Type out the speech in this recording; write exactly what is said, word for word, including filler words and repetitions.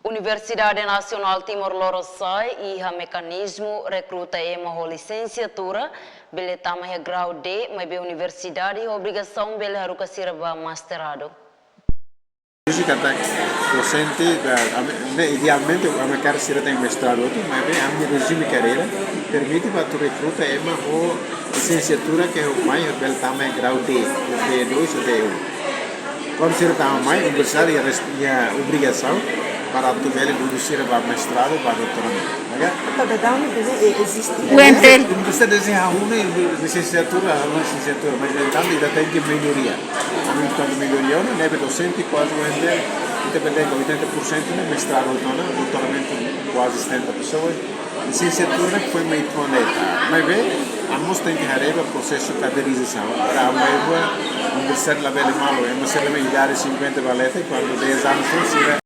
Universidade Nasionál Timor Lorosa'e iha mekanizmu rekruta ema ho lisensiatura bele tama iha grau D, maibé universidade iha obrigasaun bele haruka sira ba mestradu. Dizem que até docente, da, a, né, idealmente, a minha carreira sira tem mestrado outro, mas bem, a minha regime carreira permite para tu rekruta ema ho lisensiatura ke mai bele tama iha grau D, D dois ou D um. Kuandu sira tama mai, universidade iha res-, iha obrigasaun para tu bele dudu sira ba mestradu, ba doutoramento. Oke? Entaun, dadaun ne'e eziste. Uentel. Universidade dezeja hahú ona lisensiatura, hahú ona lisensiatura, mas no entantu ita tenke melhoria. Ami kuandu melhoria ona, ne'ebé docente kuaze uentel, ita bele dehan oitenta por cento ne'e mestradu hotu ona, doutoramento kuaze setenta pessoas. Lisensiatura ne'e foin mai tuan. Maibé, ami mós tenke haree ba prosesu kaderizasaun. Para ami ba universidade labele malu, ema sira ne'ebé idade cinquenta ba leten, kuandu dez anos foin sira